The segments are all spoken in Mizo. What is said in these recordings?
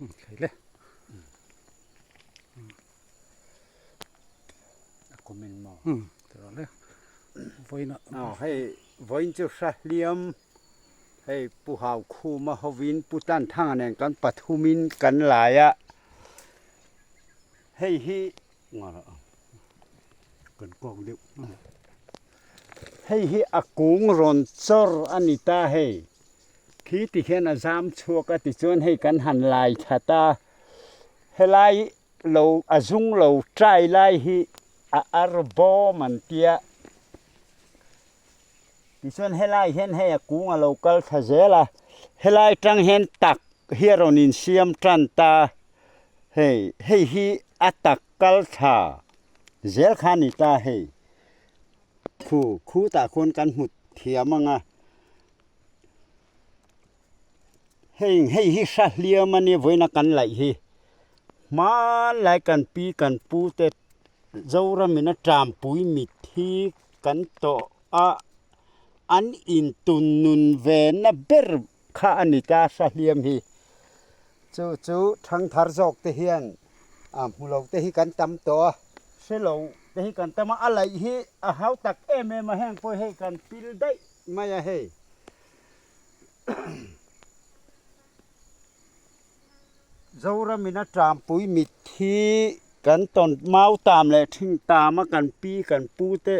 Thei le. A comment maw? Tiraw le. Vawiin ah. Aw hei vawiin chu hra hliam hei Pu Haukhuma hovin Pu Tanthanga nen kan pathumin kan lai a, hei hi kan kawk deuh. Hei hi a kung rawn chawr a ni ta hei. Khi ti hian a zam chhuak a tichuan hei kan han lai that a, helai lo a zung lo trai lai hi a ar bawm an tia. Tichuan helai hian hei a kung a lo kal thla zel a, helai tang hian tak hi a rawn insiam tan ta, hei hei hi a tak kal thla zel kha a ni ta hei. Khu khutah khuan kan hmu thiam ang a. Heng hei hi hra hliam a nia vawiina kan laih hi hmanlai kan pi kan pu te Zoramin a tanpui mitthi kan tawh a an intun nun ve na ber kha a ni ta hra hliam hi chu chu thangthar zawk te hian a hmu lo te hi kan tam tawh a hre lo te hi kan tam a a laih hi a hau tak em em a heng pawh hei kan pil daih mai a hei. Zoramin a tanpui mitthi kan tawn mau tam leh thing tam a kan pi kan pu te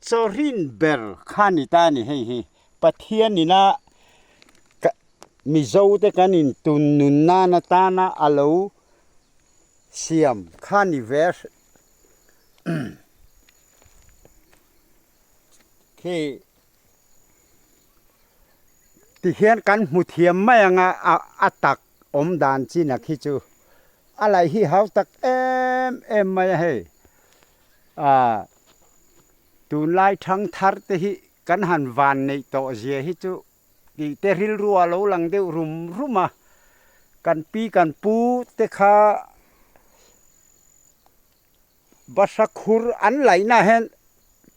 chawrin ber kha a ni ta a ni hei hi Pathian ina Mizo te kan intun nun nan atana a lo siam kha a ni ve a khi. Tihian kan hmu thiam mai ang a, a tak awm dan chin a khi chu a laih hi hau tak em em mai a hei. Aaa tunlai thangthar te hi kan han van neih tawh zia hi chu tih te rilru a lo lang deuh rum rum a, kan pi kan pu te kha Bahra khur an laihnaah hian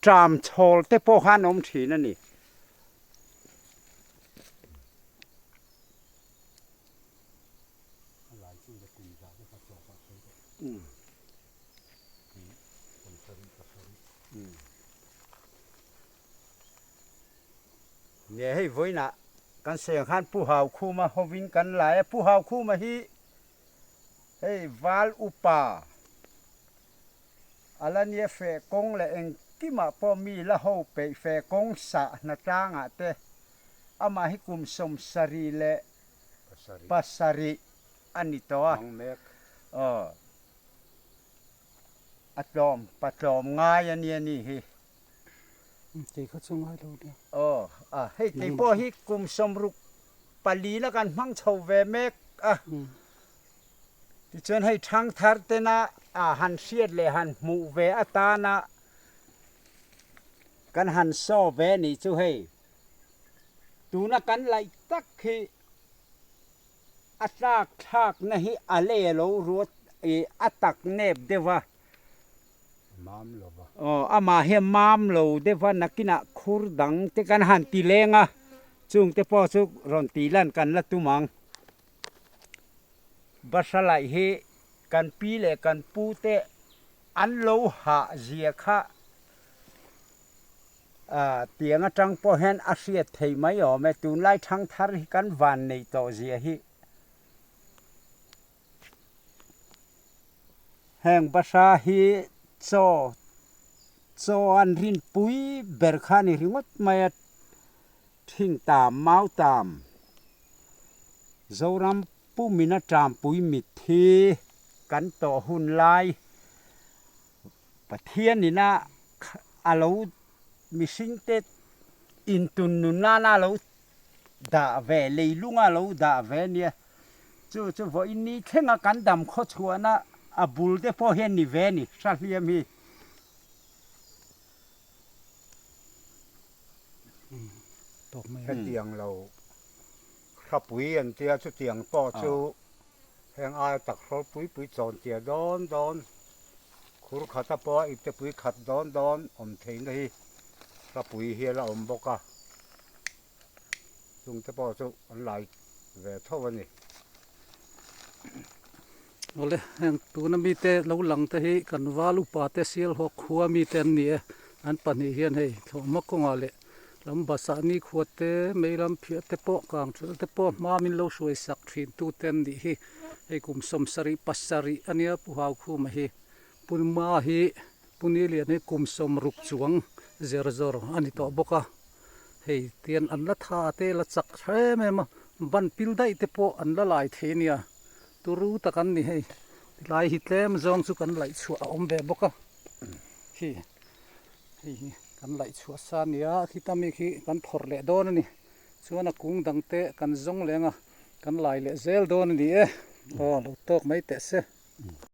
ṭam chhawl te pawh kha an awm ṭhin a ni. Nia hei vawiinah kan seng khan Pu Haukhuma hovin kan lai a, Pu Haukhuma hi Hei val upa a la nia feh kawng leh engkimah pawh mi la ho peih feh kawng sah hna tlangah te amah hi kum 77 a ni tawh a, aw a tlawm pa tlawm ngai a nia ni hi. Kei kha chu ngai lo nia. Aw a hei kei pawh hi kum 64 la kan hmang chho ve mek a. Tichuan hei thangthar tena a han hriat leh han hmuh ve atana kan han saw ve nih chu hei tuna kan laih tak hi a tlak thlakna hi a lei a lo ruat ih a tak nep deuh a. Mam lo va. Aw, amah hian mam lo deuh va nakinah khur dang te kan han ti leng a, chung te pawh chu rawn tih lan kan la tum ang. Bahra laih hi kan pi leh kan pu te an lo hah zia kha tiang atang pawh hian a hriat theih mai awm e, tunlai thangthar hi kan van neih tawh zia hi. Heng bahra hi chaw chaw an rinpui ber kha a ni ringawt mai a, thing tam mau tam Zoram pumin a tampui mitthi kan tawh hun lai Pathianin a a lo mihringte intun nun nana a lo dah ve leilunga lo dah ve a nia. Chu chu vawiin ni thlenga kan dam khaw chhuahna a bul te pawh hian ni ve a ni, hra hliam hi. Hetiang lo hrapui an tia chutiang pawh chu heng aia tak hrawl pui pui chawn tia dawn dawn khur khata pawh a ipte pui khat dawn dawn awm theihna hi hrapui hi a la awm bawk a. Chung te pawh chu an lai ve tho a ni. Awle heng tuna mite lo lang te hi kan val upa te Sialhawk khua mite an ni e, an pahnih hian hei thlawhhma kawngah leh lam basah nikhua te mei lam phiah te pawh kang ṭhelh te pawh hma min lo hruai sak ṭhin tu te an nih hi, hei kum 77 ania Pu Haukhuma hi Puma hi Pu Nilian hi kum 60 chuang zer zawr a ni tawh bawk a, hei tian an la tha te la chak em em a, ban pil daih te pawh an la lai thei a nia. Turu tak an ni hei, tilai hi tlem zawng chu kan laih chhuah a awm ve bawk a, khi hei hi kan laih chhuah sa a nia, khita mi khi kan phawrh leh dawn a ni, chuan a kung dang te kan zawng leng a, kan lai leh zel dawn a ni e, aw lo tawk mai teh se.